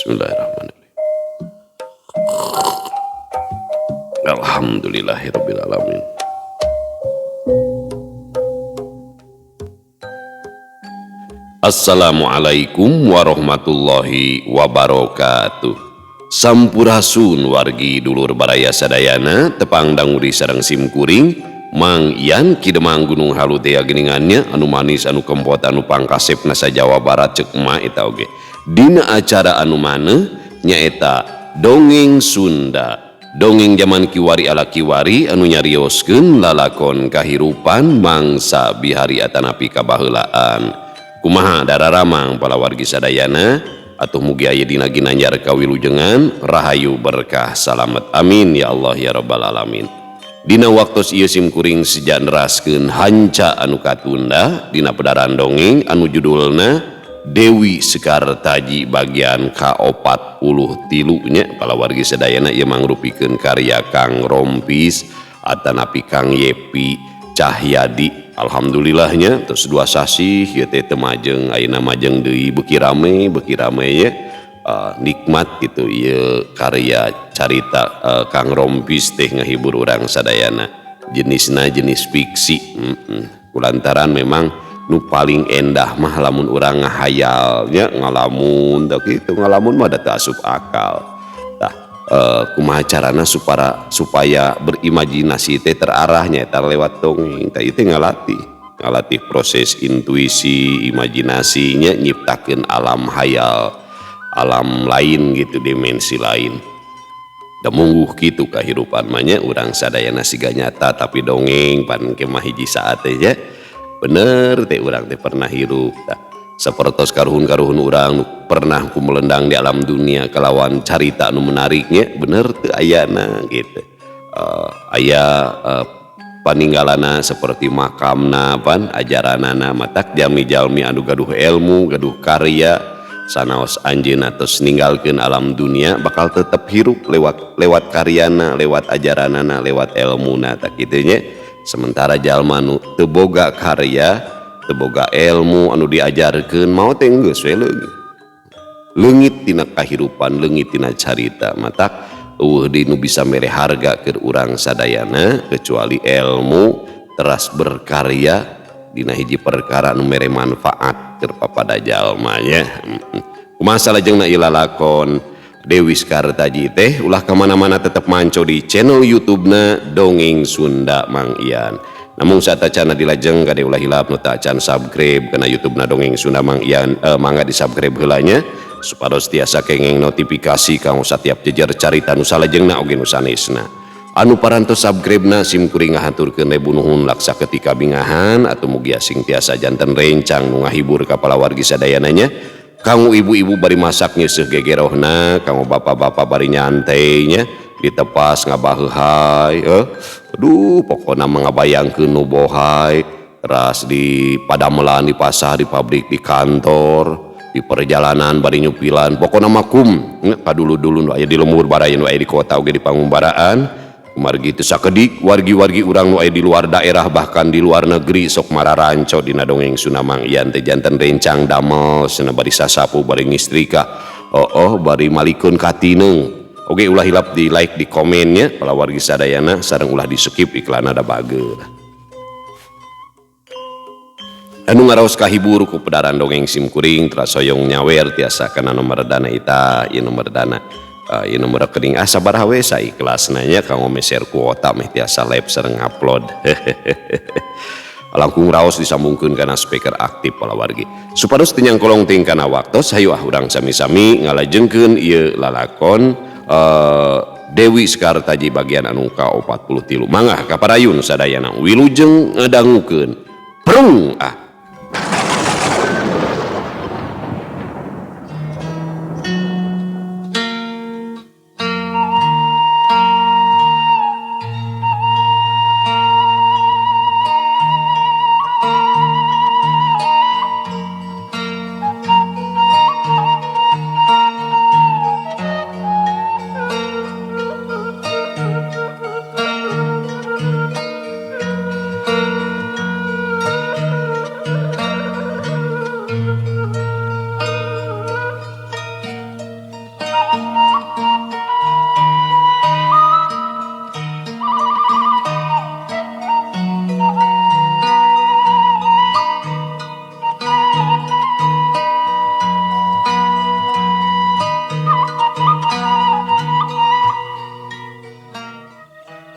Bismillahirrahmanirrahim. Alhamdulillahirabbil alamin. Assalamualaikum warahmatullahi wabarakatuh. Sampurasun wargi dulur baraya sadayana tepang danguri sareng simkuring Mang Ian Ki Demang Gunung Halu teh geningannya anu manis anu kempot anu pangkasepna sa Jawa Barat ceuk emak eta oge. Dina acara anu maneh nyaeta Dongeng Sunda. Dongeng jaman kiwari ala kiwari anu nyarioskeun lalakon kahirupan mangsa bihari atanapi kabaheulaan. Kumaha dararamang palawargi sadayana atuh mugi aya dina ginanjar kawilujengan rahayu berkah salamet amin ya Allah ya rabbal alamin. Dina waktos ieu simkuring seja neraskeun hanca anu katunda dina pedaran dongeng anu judulna Dewi Sekartaji bagian ka-43 nya palawargi sadayana ieu mangrupikeun karya Kang Rompis atanapi Kang Yepi Cahyadi. Alhamdulillahnya terus dua sasih ieu teh teu majeng ayeuna majeng deui beuki rame nya. Nikmat gitu ieu karya carita Kang Rompis teh ngahibur urang sadayana. Jenisna jenis fiksi. Kulantaran memang nu paling endah mah lamun urang ngahayalnya ngalamun tah kitu ngalamun mah da teu asup akal. Tah kumaha carana supaya berimajinasi teh terarahnya eta lewat dongeng. Tah ieu teh ngalatih proses intuisi, imajinasinya nyiptakeun alam hayal, alam lain gitu, dimensi lain. Da mungguh kitu kahirupan mah nya urang sadayana siga nyata tapi dongeng pan engke mah hiji saat teh nya. Bener teh urang teh pernah hirup tah. Sapertos karuhun-karuhun urang nu pernah kumelendang di alam dunia kalawan carita nu menariknya bener teu ayana gitu. Aya paninggalana seperti makamna pan ajaranana matak jalmi-jalmi anu gaduh ilmu, gaduh karya sanaos anjeunna tos ninggalkeun alam dunia bakal tetep hirup lewat karyana, lewat ajaranana, lewat elmuna tah kitu nya. Sementara jalma nu teu boga karya, teu boga ilmu anu diajarkeun maot teh geus we leungit. Leungit tina kahirupan, leungit tina carita. Matak eueuh deui nu bisa mere harga keur urang sadayana kecuali ilmu teras berkarya dina hiji perkara nu mere manfaat keur papada jalma nya. Kumaha salajengna ieu lalakon Dewi Sekartaji teh ulah kamana-mana tetep manco di channel YouTube-na Dongeng Sunda Mang Ian. Namun saat acana dilajeng kade ulah hilap nu teu acan subscribe kana YouTube-na Dongeng Sunda Mang Ian, mangga di-subscribe heula nya supados tiasa kenging notifikasi kanggo satiap jejer carita nu salajengna oge nu sanesna. Anu parantos subscribe-na sim kuring ngahaturkeun ribu nuhun laksa ketika bingahan atau mugi asing tiasa janten rencang nu ngahibur ka palawargi sadayana nya. Kanggo ibu-ibu bari masak nyeuseuh gegerohna, kanggo bapak-bapak bari nyantai nya ditepas ngabaheuhai, aduh pokona mah ngabayangkeun nu bohai, teras di padamelan, di pasar, di pabrik, di kantor, di perjalanan bari nyupilan, pokona mah kum kadulu-dulu nu aya di lembur baraya nu aya di kota oge di pangumbaraan. Kumargi teu sakedik wargi-wargi urang nu aya di luar daerah bahkan di luar negeri sok mararanco dina Dongeng Sunda Mang Ian teh janten rencang damel cenah bari sasapu bari ngistrika oh bari malikeun katineung. Oge ulah hilap di like di komennya palawargi sadayana sareng ulah di skip iklanna da bager. Anu ngaraos kahibur ku pedaran dongeng simkuring teras hoyong nyawer tiasa kana nomor dana ita ieu nomor dana. Ieu nomor rekening sabaraha we saikhlasna nya kanggo meser kuota meh tiasa live sareng upload. Langkung raos disambungkeun kana speaker aktif palawargi. Supados teu nyangkolong teuing kana waktos hayu ah urang sami-sami ngalajengkeun ieu lalakon Dewi Sekartaji bagian anu ka-43. Mangga kaparayun sadayana wilujeng ngadangukeun. Prung ah.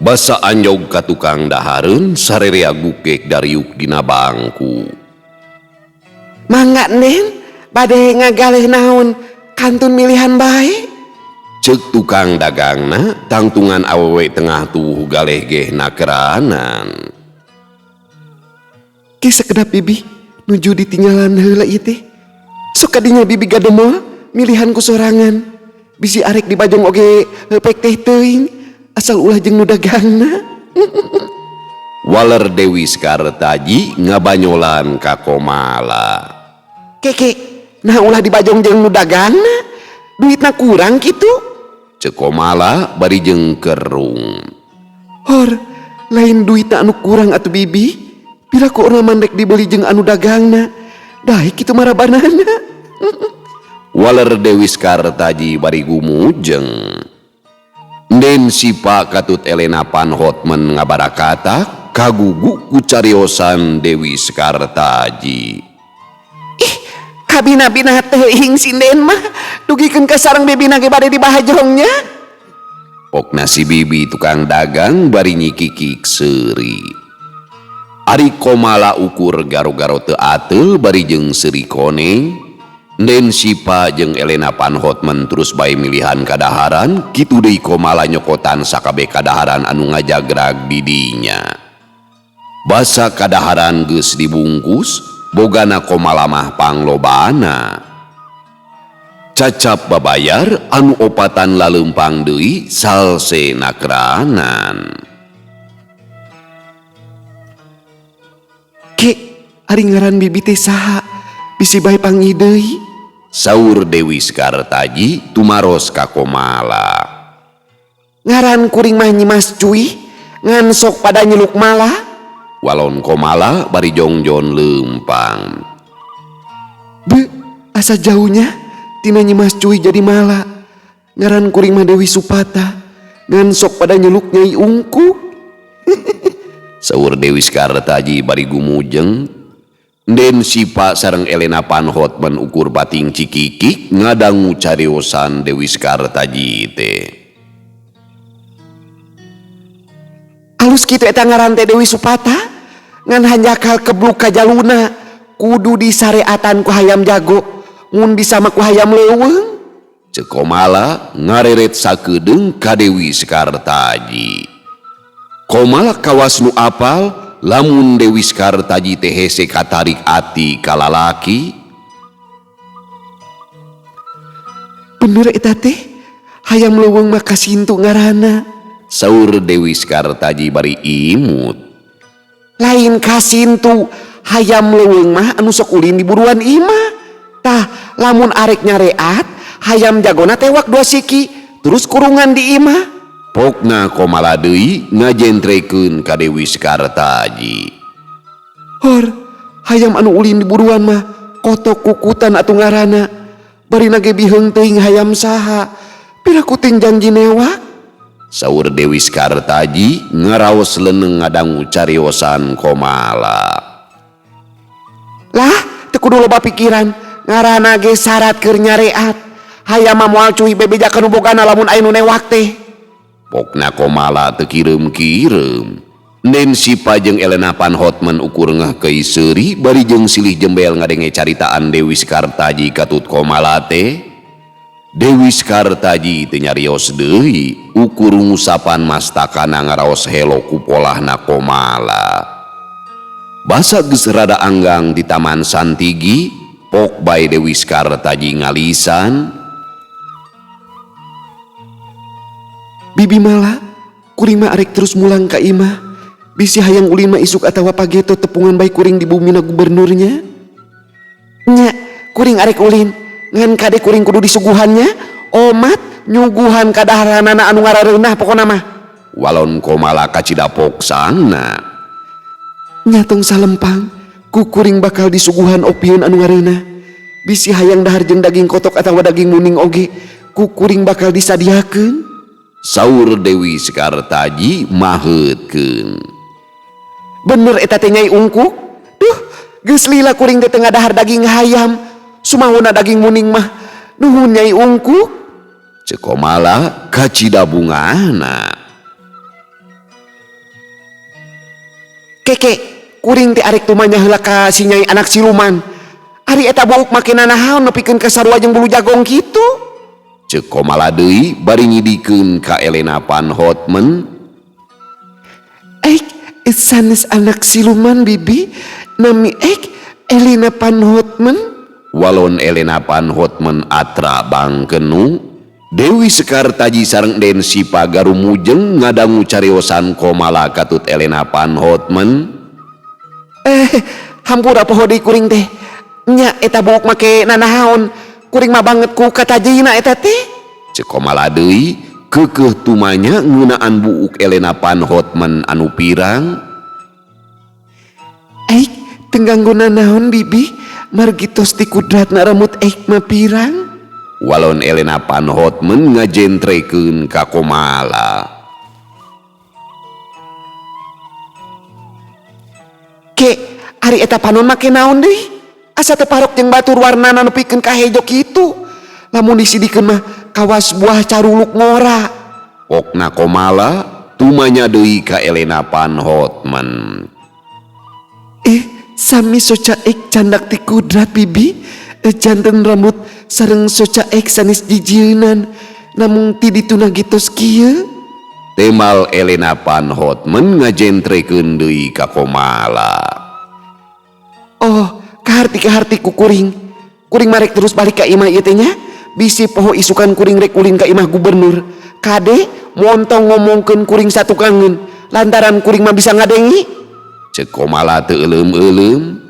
Basa anjog ka tukang dahareun sarerea gukek dariuk dina bangku. Mangga Nden, bade ngagaleuh naon kantun milihan bae. Ceuk tukang dagangna tangtungan awewe tengah tuh galeh geh nakeranan. Ki sakedap bibi nuju ditinggalan heula ieu teh. Sok kadinya bibi gademol milihan ku sorangan. Bisi arek dibajong oge heupek teh teuing asal ulah jeung nu dagangna. Waler Dewi Sekartaji ngabanyolan ka Komala. Keke, nah ulah dibajong jeung nu dagangna. Duitna kurang kitu. Ceuk Komala bari jeung kerung. Hor, lain duitna anu kurang atuh bibi. Pira ku urang mandek dibeli jeung anu dagangna. Daek kitu marabanana. Waler Dewi Sekartaji bari gumujeng. Den Sipa katut Elena Van Hotman ngabarakatak kagugu ku cariosan Dewi Sekartaji. Ih, kabina-bina teuing sinden mah dugikeun ka sareng bibina ge bade dibahajongnya. Pokna si bibi tukang dagang bari nyikikik seuri. Ari Komala ukur garo-garo teu ateul bari jeung seuri koneng. Den Sipa jeung Elena Van Hotman terus bae milihan kadaharan, kitu deui Komala nyokotan sakabeh kadaharan anu ngajagrag di dinya. Basa kadaharan geus dibungkus, bogana Komala mah panglobana. Cacap babayar anu opatan laleumpang deui salse nakranan. Ke, ari ngaran bibi teh saha? Bisi bae panggih deui. Saur Dewi Sekartaji tumaros ka Komala. Ngaran kuring mah Nyi Mas Cuy, ngan sok pada nyeluk mala. Walon Komala bari jongjon leumpang. Be, asa jauhnya tina Nyi Mas Cuy jadi mala. Ngaran kuring mah Dewi Supata, ngan sok pada nyeluk Nyai Ungkuk. Saur Dewi Sekartaji bari gumujeng. Den Sipa sareng Elena Van Hotman ukur bating cikikik ngadangu cariosan Dewi Sekartaji teh. Alus kitu eta ngaran teh Dewi Supata, ngan hanjakal kebluk ka jaluna, kudu disareatan ku hayam jago, mun bisa mah ku hayam leuweung. Ceuk Komala ngareret sakedeung ka Dewi Sekartaji. Komala kawas nu apal lamun Dewi Sekartaji teh hese katarik ati ka lalaki. Bener eta teh, hayam leuweung mah kasintu ngaranna. Saur Dewi Sekartaji bari imut. Lain kasintu, hayam leuweung mah anu sok ulin di buruan imah. Tah, lamun arek nyareat, hayam jagona tewak dua siki, terus kurungan di imah. Pokna Komala deui ngajentrekeun ka Dewi Sekartaji. Hor, hayam anu ulin di buruan mah kotok kukutan atuh ngaranna. Barina ge biheung teuing hayam saha. Pira kuting janji newak? Saur Dewi Sekartaji ngaraos leuneng ngadangu cariosan Komala. Lah, teu kudu loba pikiran, ngaranna ge syarat keur nyareat. Hayam mah moal cuy bebejakeun nu bogana lamun aya nu newak teh. Pokna Komala teu kireum-kireum. Den Sipa jeung Elena Van Hotman ukur ngeh keui seuri bari jeung silih jembel ngadenge caritaan Dewi Sekartaji katut Komala teh. Dewi Sekartaji teu nyarios deui, ukur ngusapan mastakana ngaraos helo ku polahna Komala. Basa geus rada anggang di Taman Santigi, pok bae Dewi Sekartaji ngalisan. Bibi mala, kuring mah arek terus mulang ka imah. Bisi hayang ulin mah isuk atawa pageto tepungan bae kuring di bumina gubernurnya. Nya, kuring arek ulin. Ngan kade kuring kudu disuguhannya, omat nyuguhan kadaharanana anu ngarareunah pokona mah. Walon Komala kacida poksana. Nya tong salempang, ku kuring bakal disuguhan opieun anu ngareunah. Bisi hayang dahar jeung daging kotok atawa daging muning oge, ku kuring bakal disadiakeun. Saur Dewi Sekartaji maheutkeun. Bener eta teh Nyai Ungkuk? Duh, geus lila kuring teh teu ngadahar daging hayam. Sumahuna daging muning mah. Nuhun Nyai Ungkuk. Ceuk Komala kacida bungahna. Keke, kuring teh arek tumanya heula ka si Nyai anak siluman. Ari eta buuk make nanahaon nepikeun ka sarua jeung bulu jagong kitu. Ceuk Komala deui bari nyidikeun ka Elena Van Hotman. Ek sanes anak siluman bibi, nami ek Elena Van Hotman. Walon Elena Van Hotman atra bangkenu. Dewi Sekartaji sareng Den Sipa garumujeng ngadangu cariosan Komala katut Elena Van Hotman. Hampura poho deui kuring teh. Nya eta buuk make nanahaon, kuring mah banget ku katajina eta teh. Ceuk Komala deui keukeuh tumanya ngeunaan buuk Elena Van Hotman anu pirang. Eik teu ganggu nanaon bibi, margi tos ti kudratna rambut eik mah pirang. Walon Elena Van Hotman ngajentrekeun ka Komala. Ke, ari eta panon make naon deui? Asa teu parok jeung batur warnana nepikeun ka hejo kitu. Lamun disidikeun mah kawas buah caruluk ngora. Pokna Komala tumanya deui ka Elena Van Hotman. Sami soca ek candak ti kudrat bibi. Janten rambut sareng soca ek sanes jijieunan, namung ti dituna getos kieu. Temal Elena Van Hotman ngajentrekeun deui ka Komala. Oh, kaharti-kaharti ku kuring. Kuring marek terus balik ka imah ieu teh nya. Bisi poho isukan kuring rek ulin ka imah gubernur. Kade montong ngomongkeun kuring satukangeun lantaran kuring mah bisa ngadengi. Ceuk Komala teu euleum-euleum.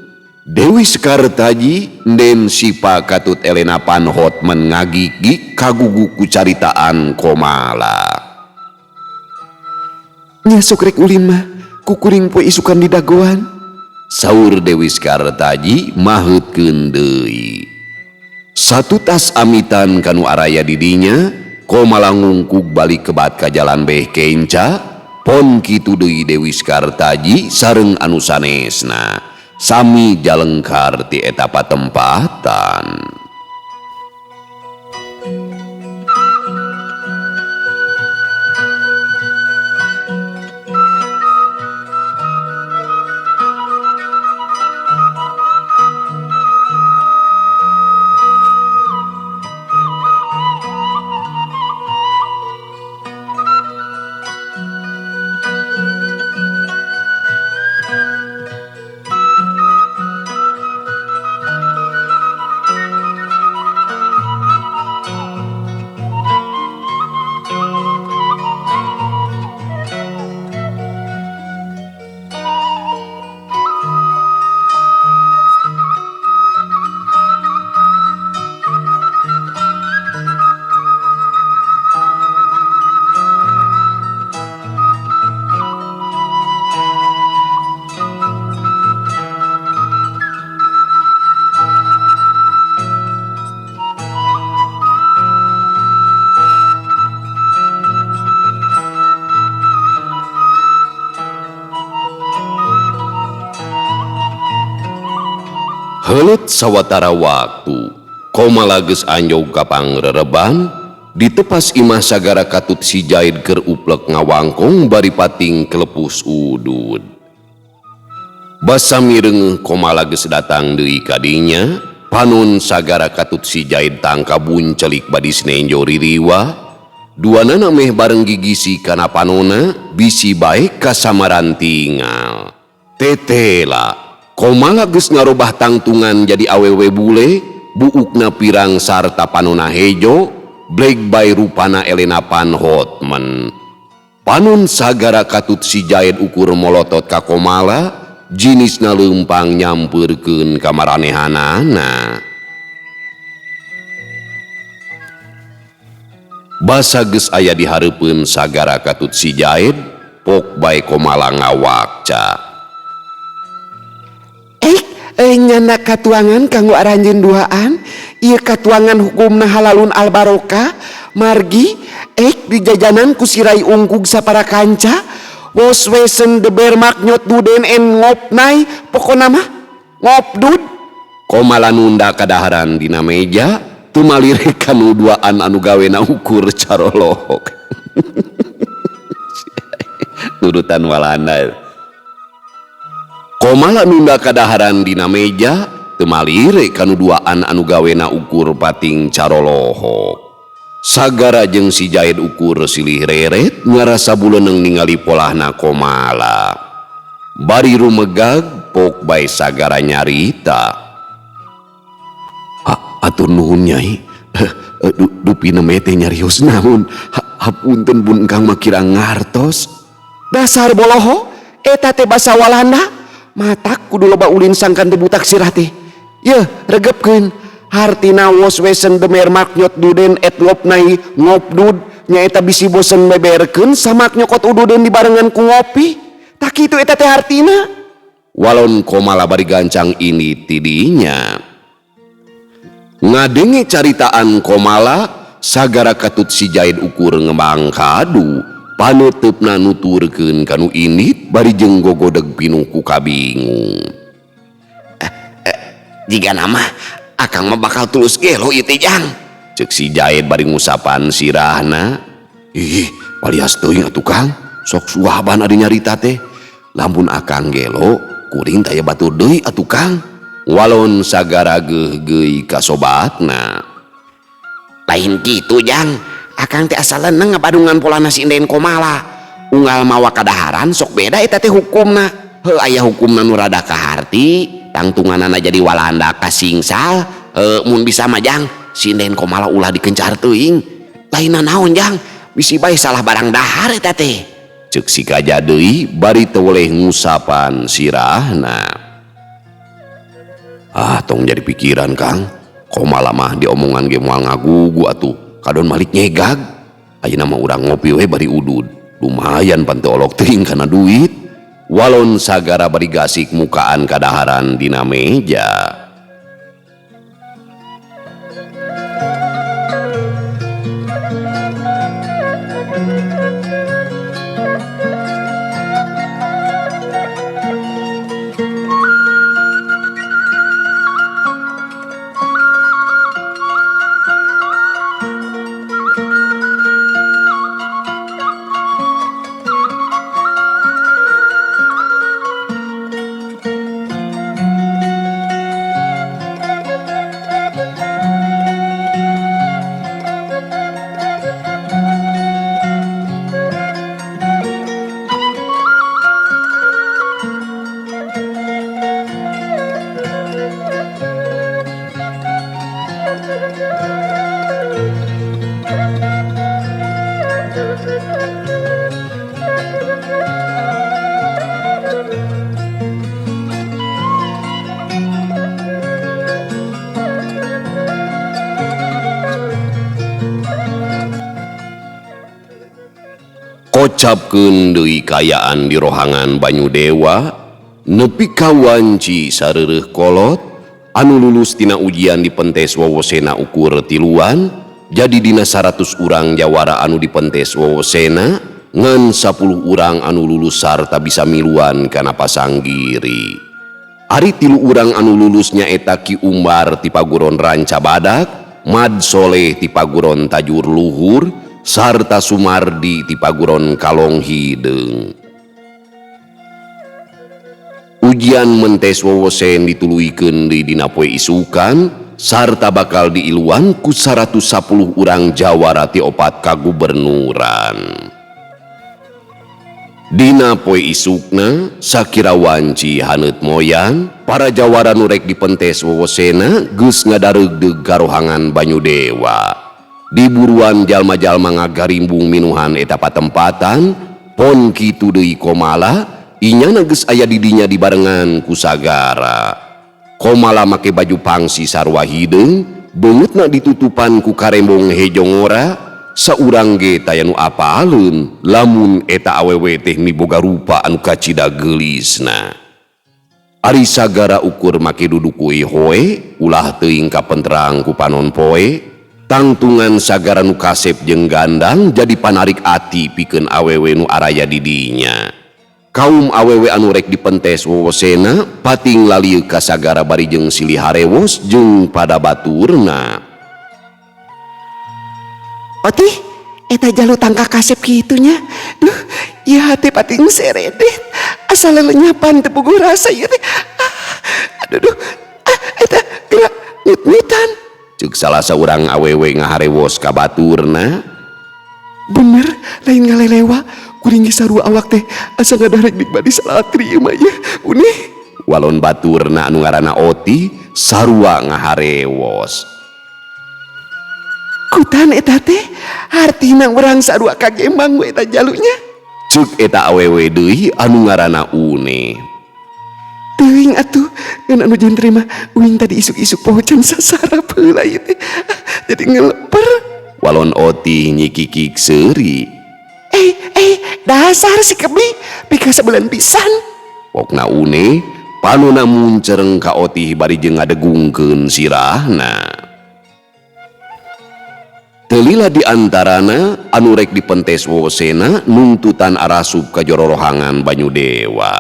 Dewi Sekartaji Den Sipa katut Elena Van Hotman ngagigig kagugu ku caritaan Komala. Nya sok rek ulin mah ku kuring poe isukan di dagoan. Saur Dewi Sekartaji maheutkeun deui. Satutas amitan kanu araya di dinya, Komala ngungkug balik kebat ka jalan beh kenca, pon kitu deui Dewi Sekartaji sareng anu sanesna. Sami jalengkar ti eta patempatan. Heuleut sawatara waktu, Komala geus anjog ka pangrereban, ditepas imah sagara katut si Jaid keur uplek ngawangkong bari pating kelepus udud. Basa mireungeuh Komala geus datang deui ka dinya, panon sagara katut si Jaid tangka buncelik badis nenjo ririwa, duanana meh bareng gigisi kana panona bisi bae kasamaran tingal. Tetela Komala geus ngarobah tangtungan jadi awewe bule, buukna pirang sarta panona hejo, bleg bae rupana Elena Van Hotman. Panon sagara katut si Jaid ukur molotot ka Komala, jinisna leumpang nyampeurkeun ka maranehanana. Basa geus aya di hareupeun sagara katut si Jaid, pok bae Komala ngawakca. Nyana katuangan kanggo aranjeun duaan, ieu katuangan hukumna halalun albarokah, margi ek di jajanan ku sirai ungkug sapara kanca, wos wesen de bermak nyot duden en ngopnai, pokona mah ngopdud. Komala nunda kadaharan dina meja, tumalire kanu duaan anu gawena ukur carolohok. Nurutan Walanda. Komala nunda kadaharan dina meja teu malire kanu duaan anu gawena ukur pating carolohok. Sagara jeung si Jaid ukur silih reret ngarasa buleuneng ningali polahna Komala. Bari rumegag pok bae Sagara nyarita. Atur nuhun Nyai. Dupi neme teh nyarios naon? Hapunten bun engkang mah kira ngartos. Dasar boloho, eta teh basa Walanda. Matak kudu loba ulin sangkan teu butak sirah teh. Yeuh, regepkeun. Hartina wos wesen demer maknyot duden et ngopnai ngopdud nyaeta bisi bosen beberkeun samak nyokot ududeun dibarengan ku ngopi. Tak kitu eta teh hartina. Walon Komala bari gancang ini tidinya. Ngadenge caritaan Komala, Sagara katut si Jaid ukur ngembang kadu. Paneuteup nuturkeun kanu indit bari jeung gogodeg pinuh ku kabingung. Jika nama akang mah bakal tulus gelo ieu teh Jang. Ceuk si Jaid bari ngusapan sirahna. Ih, palias teuing atuh Kang. Sok suaban ari nyarita teh. Lamun akang gelo, kuring taya batur deui atuh Kang. Walon Sagara geugeuy ka sobatna. Lain kitu Jang. Akang teh asal leneng ngabadungan polana si Inden Komala. Unggal mawa kadaharan sok beda eta teh hukumna. Heuh aya hukumna nu rada kaharti, tangtunganana jadi Walanda kasingsal. Mun bisa mah Jang, si Inden Komala ulah dikencar teuing. Lainna naon Jang, bisi bae salah barang dahar eta teh. Ceuk si Kaja deui bari teu weleh ngusapan sirahna. Ah, tong jadi pikiran Kang. Komala mah diomongan ge moal ngagugu atuh. Kadon malik nyegag. Ayeuna mah urang ngopi we bari udud. Lumayan pan teu olok teuing kana duit. Walon Sagara bari gasik mukaan kadaharan dina meja. Kocapkeun deui kayaan di rohangan Banyu Dewa nepi ka wanci sareureuh kolot anu lulus tina ujian di pentes wowosena ukur tiluan jadi dina 100 urang jawara anu di pentes wowosena ngan 10 urang anu lulus sarta bisa miluan kana pasanggiri. Ari 3 urang anu lulus nyaeta Ki Umar ti Paguron Ranca Badak, Mad Soleh ti Paguron Tajur Luhur, sarta Sumardi ti Paguron Kalong Hideung. Ujian mentes wowosen dituluykeun deui dina poe isukan sarta bakal diiluan ku 110 urang jawara ti 4 kagubernuran. Dina poe isukna sakira wanci haneut moyan, para jawara nu rek dipentes wowosena geus ngadareugdeug ka rohangan Banyu Dewa. Diburuan jalma-jalma ngagarimbung minuhan eta patempatan, pon kitu deui Komala, inyana geus aya di dinya dibarengan ku Sagara. Komala make baju pangsi sarua hideung, beungeutna ditutupan ku karembong hejongora, saurang ge taya nu apaleun lamun eta awewe teh miboga rupa anu kacida geulisna. Ari Sagara ukur make duduk hoe, ulah teuing kapenterang ku panon poe. Tangtungan Sagara nu kasep jeung gandang jadi panarik ati pikeun awewe nu araya di dinya. Kaum awewe anu rek dipentes wowosena pating lalieu ka Sagara bari jeung silih harewos jeung pada baturna. Otih, eta jalu tangka kasep kitu nya. Duh, Ieu hate pating seredet. Asa lelenyapan teu puguh rasa ieu teh. Aduh duh. Eta geura nyut-nyutan. Ceuk salah saurang awewe ngaharewos ka baturna. Bener lain ngalelewa kuring ge sarua awak teh asa ngadarek badi salatri ieu mah ieu. Unih. Walon baturna anu ngaranna Oti sarua ngaharewos. Kutan eta teh hartina urang sarua kagembang we eta jalunya. Ceuk eta awewe deui anu ngaranna Une. Teuing atuh ngan anu jentre mah uing tadi isuk-isuk poho can sasarap heula ieu teh. Jadi ngeleper. Walon Oti nyikikik seuri. Dasar si kebi pika sabulan pisan. Pokna Une panona muncereng ka Otih bari jeung ngadegungkeun sirahna. Telila di antarana anu rek dipentes wosena nungtutan arasup ka jero rohangan Banyu Dewa.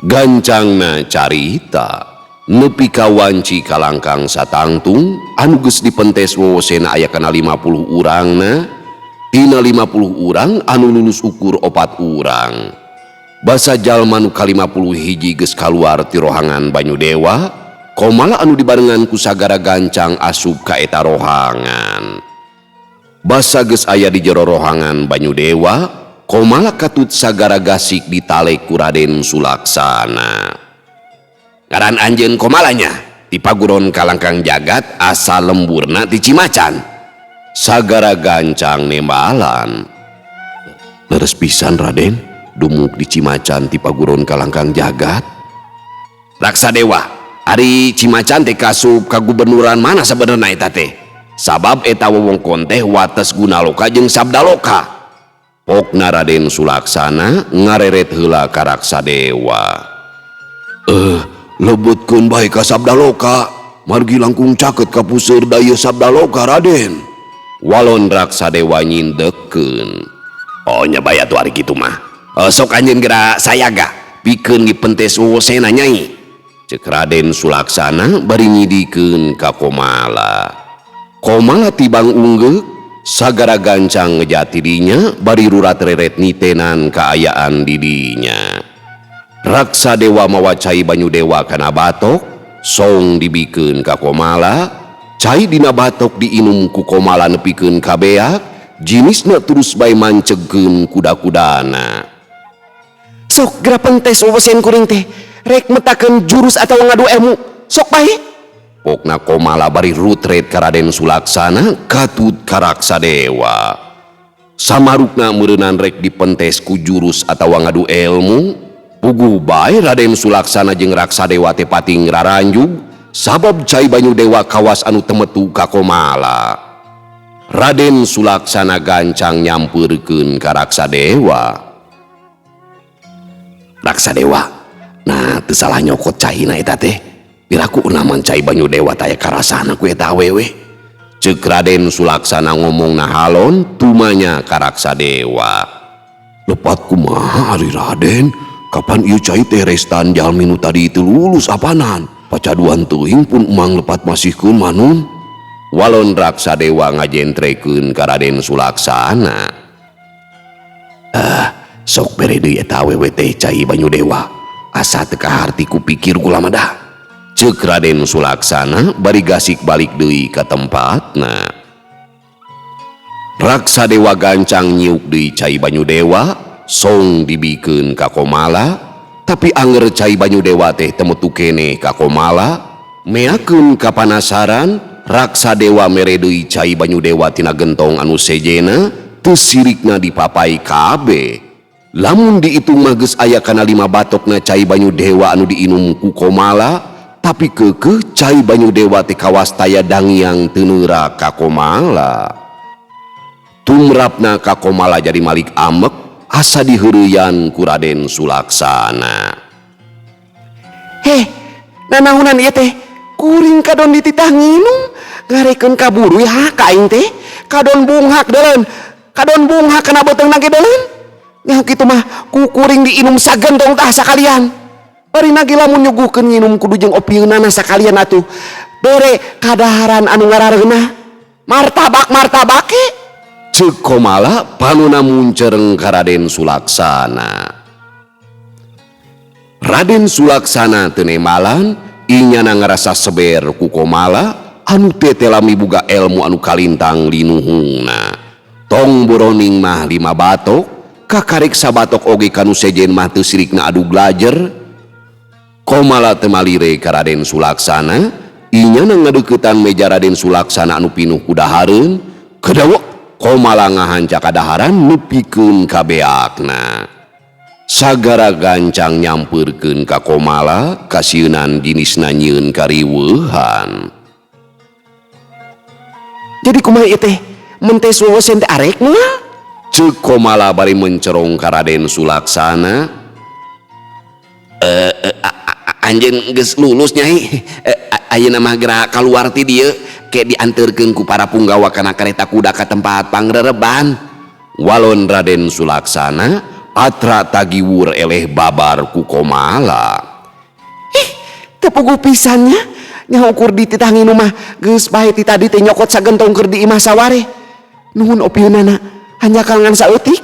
Gancangna carita nepi ka wanci kalangkang satangtung anu geus dipentes wowosena aya kana 50 urangna tina 50 urang anu lulus ukur 4 urang. Basa jalma nu ka-51 geus kaluar ti rohangan Banyu Dewa, Komala anu dibarengan ku sagara gancang asup ka eta rohangan. Basa geus aya di jero rohangan Banyu Dewa, Komala katut sagara gasik ditalek ku Raden Sulaksana. Ngaran anjeun Komalanya ti paguron kalangkang jagat asal lemburna ti Cimacan. Sagara gancang nembalan. Leres pisan Raden, dumuk di Cimacan ti paguron kalangkang jagat. Raksa Dewa, ari Cimacan teh kasup ka gubernuran mana sabenerna eta teh? Sabab eta wewengkon teh wates Gunaloka jeung Sabdaloka. Pokna Raden Sulaksana ngareret heula ka Raksa Dewa. Lebetkeun bae ka Sabdaloka, margi langkung caket ka puseur daya Sabdaloka Raden. Walon Raksa Dewa nyindekkeun. Oh nya bae atuh ari kitu mah. Sok anjeun geura sayaga pikeun dipentes wowosena nyai. Ceuk Raden Sulaksana bari nyidikeun ka Komala. Komala tibang unggeuk sagara gancang ngejati dinya bari rurat reret nitenan kaayaan didinya. Raksa Dewa mawa cai Banyu Dewa kana batok, song dibikeun ka Komala, cai dina batok diinum ku Komala nepikeun ka beak, jinisna terus bae mancegkeun kuda-kudana. Sok geura pentes wowesen kuring teh, rek metakeun jurus atawa ngadu ilmu, sok bae. Pokna Komala bari rutret ka Raden Sulaksana katut ka Raksa Dewa. Samarukna meureunan rek dipentes ku jurus atawa ngadu ilmu, puguh bae Raden Sulaksana jeung Raksa Dewa teh pating raranjug sabab cai Banyu Dewa kawas anu temetu ka Komala. Raden Sulaksana gancang nyampeurkeun ka Raksa Dewa. Raksa Dewa, nah teu salah nyokot caina eta teh. Piraku unaman cai Banyu Dewa taya karasana ku eta awewe. Ceuk Raden Sulaksana ngomongna halon tumanya ka Raksa Dewa. Lepat kumaha ari Raden? Kapan ieu cai teh restan jalmi nu tadi teu lulus apanan? Pacaduan teuing pun emang lepat masihkeun manun. Walon Raksa Dewa ngajentrekeun ka Raden Sulaksana. Sok bere deui eta awewe teh cai Banyu Dewa. Asa teu kaharti ku pikir kula mah dah. Ceuk Raden Sulaksana bari gasik balik deui ka tempatna. Raksa Dewa gancang nyiuk deui cai Banyu Dewa, song dibikeun ka Komala, tapi anger cai Banyu Dewa teh temetu keneh ka Komala, meakeun kapanasaran, Raksa Dewa mere deui cai Banyu Dewa tina gentong anu sejena, teu sirikna dipapai kabeh. Lamun diitung mah geus aya kana 5 batokna cai Banyu Dewa anu diinum ku Komala, tapi keukeuh cai Banyu Dewa teh kawas taya dangiang teu neura ka Komala. Tumrapna ka Komala jadi malik amek asa diheureuyan ku Raden Sulaksana. Heh, nanaonan ieu teh? Kuring kadon dititah nginum, ngarekeun kaburu ya ka aing teh. Kadon bunghak deuleun, kadon bunghak kana beuteungna ge deuleun. Nya kitu mah ku kuring diinum sagentong tah sakalian. Bari nage lamun nyuguhkeun nginum kudu jeung opieunana sakalian atuh. Bere kadaharan anu ngarareunah. Martabak-martabak ge. Ceuk Komala panona muncereng ka Raden Sulaksana. Raden Sulaksana teu nembalan, inyana ngarasa seber ku Komala anu tetela miboga elmu anu kalintang linuhungna. Tong boroning mah 5 batok, kakarek sabatok oge kanu sejen mah teu sirikna adu glajer. Komala teu malire ka Raden Sulaksana, inyana ngadeuketan meja Raden Sulaksana anu pinuh ku dahareun, kedawek Komala ngahanca kadaharan nepikeun ka beakna. Sagara gancang nyampeurkeun ka Komala kasieunan jinisna nyieun kariweuhan. Jadi kumaha ieu teh? Mun teh suweusen teh arek moal? Ceuk Komala bari mencerong ka Raden Sulaksana. Anjeun geus lulus nyai. Ayeuna mah geura kaluar ti dieu, ke dianterkeun ku para punggawa kana kareta kuda ka tempat pangrereban. Walon Raden Sulaksana atra tagiwur eleh babar ku Komala. Ih, teu puguh pisan nya. Nya ukur dititah nginum mah geus bae ti tadi teh nyokot sagentong keur di imah saware. Nuhun opieunana, hanjakal ngan saeutik.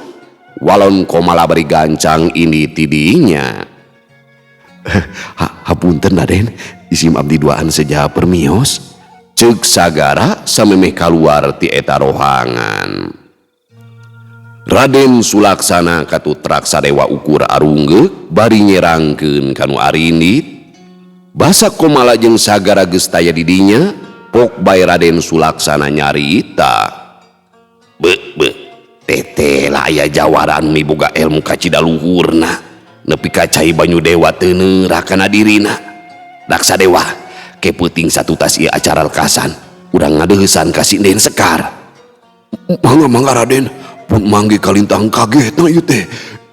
Walon Komala bari gancang ini tidinya. Hapunten Raden, isim abdi duaan seja permios. Ceuk Sagara samemeh kaluar ti eta rohangan. Raden Sulaksana katut Raksadewa ukur arunggeuk bari nyerangkeun kanu arindit. Basa Komala jeung Sagara geus taya di dinya, pok bae Raden Sulaksana nyarita. Be be, teteh lah aya jawara anu miboga ilmu kacida luhurna. Nepi ka cai banyu dewa teu neurak kana dirina. Raksadewa, ke peuting satutas ieu acara lekasan, urang ngadeuheusan ka sinden Sekar. Mangga mangga Raden, pun mangge kalintang kagetna ieu teh.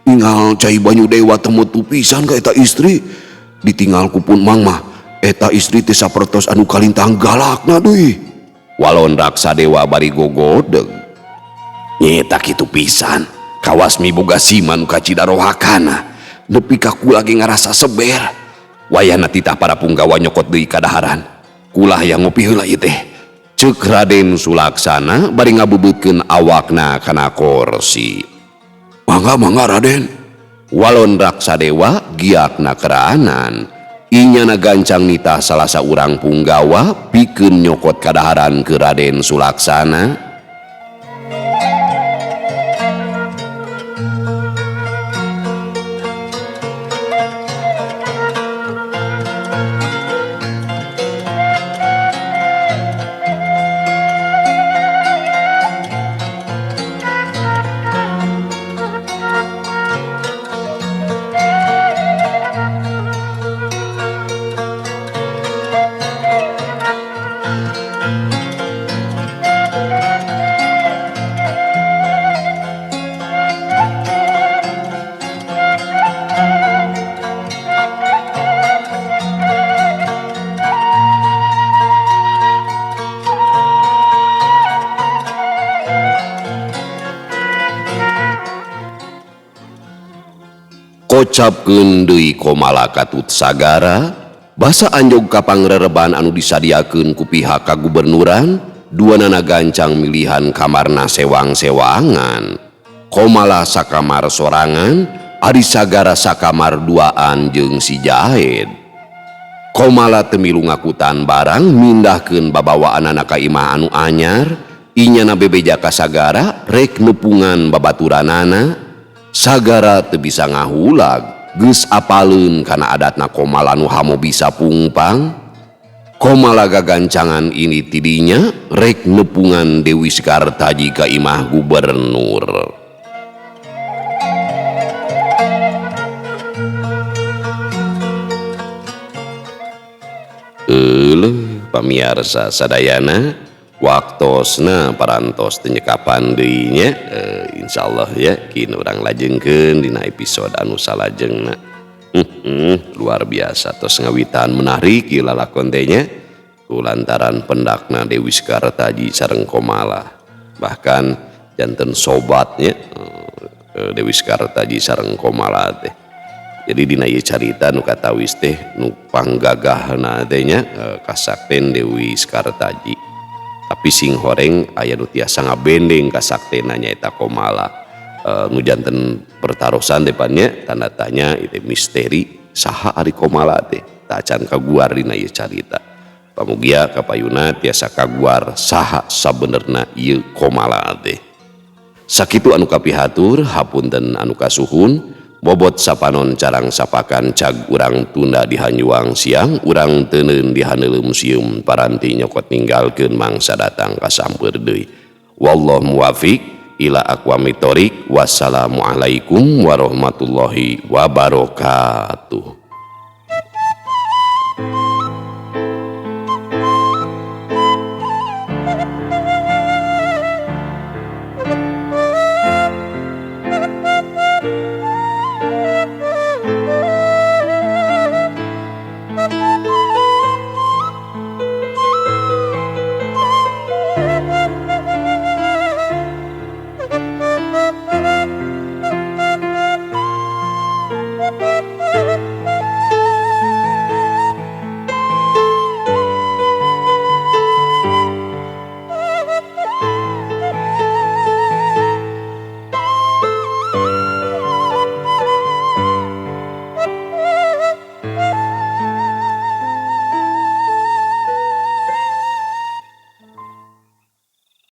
Ningal cai banyu dewa teu metu pisan ka eta istri. Ditinggal ku pun mang mah eta istri teh sapertos anu kalintang galakna deui. Walon Raksadewa bari gogodeg. Nyeta kitu pisan, kawas miboga sima nu kacida rohakana. Nepi ka kula ge ngarasa seber. Wayahna titah para punggawa nyokot deui kadaharan. Kula hayang ngopi heula ieu teh. Ceuk Raden Sulaksana bari ngabubeutkeun awakna kana korsi. Mangga mangga Raden. Walon Raksadewa giakna keranan. Inyana gancang nitah salah saurang punggawa pikeun nyokot kadaharan ke Raden Sulaksana. Kocapkeun deui Komala katut Sagara, basa anjog ka pangrereban anu disadiakeun ku pihak kagubernuran, duanana gancang milihan kamarna sewang-sewangan. Komala sakamar sorangan, ari Sagara sakamar duaan jeung si Jahed. Komala teu milu ngakutan barang mindahkeun babawaanana ka imah anu anyar, inyana bebeja ka Sagara rek nepungan babaturanana. Sagara teu bisa ngahulag, geus apaleun kana adatna Komala nu hamo bisa pungpang. Komala gagancangan ini tidinya rek nepungan Dewi Sekartaji ka imah gubernur. Euleuh pamiarsa sadayana, Waktosna parantos teu nyekapan deui nya. Insyaallah ya kin urang lajengkeun dina episode anu salajengna. Luar biasa tos ngawitan menarik ieu lalakon teh nya kulantaran pendakna Dewi Sekartaji sareng Komala, bahkan janten sobatnya Dewi Sekartaji sareng Komala teh. Jadi dina ieu carita nu katawis teh nu panggagahna teh nya kasakten Dewi Sekartaji, tapi sing horeng aya nu tiasa ngabendeng kasaktena nyaeta Komala. Nu janten pertarosan depannya tanda tanya itu misteri, saha ari Komala teh, tacan kaguar dina ieu carita. Pamugia kapayuna tiasa kaguar saha sabenerna ieu Komala teh. Sakitu anu kapihatur, hapunten anu kasuhun. Bobot sapanon carang sapakan, cag urang tunda di hanyuang siang, urang teuneun di haneuleum sieum, paranti nyokot ninggalkeun mangsa datang kasampeur deui. Wallahu muwafiq ila aqwamit thoriq. Wassalamualaikum warahmatullahi wabarakatuh.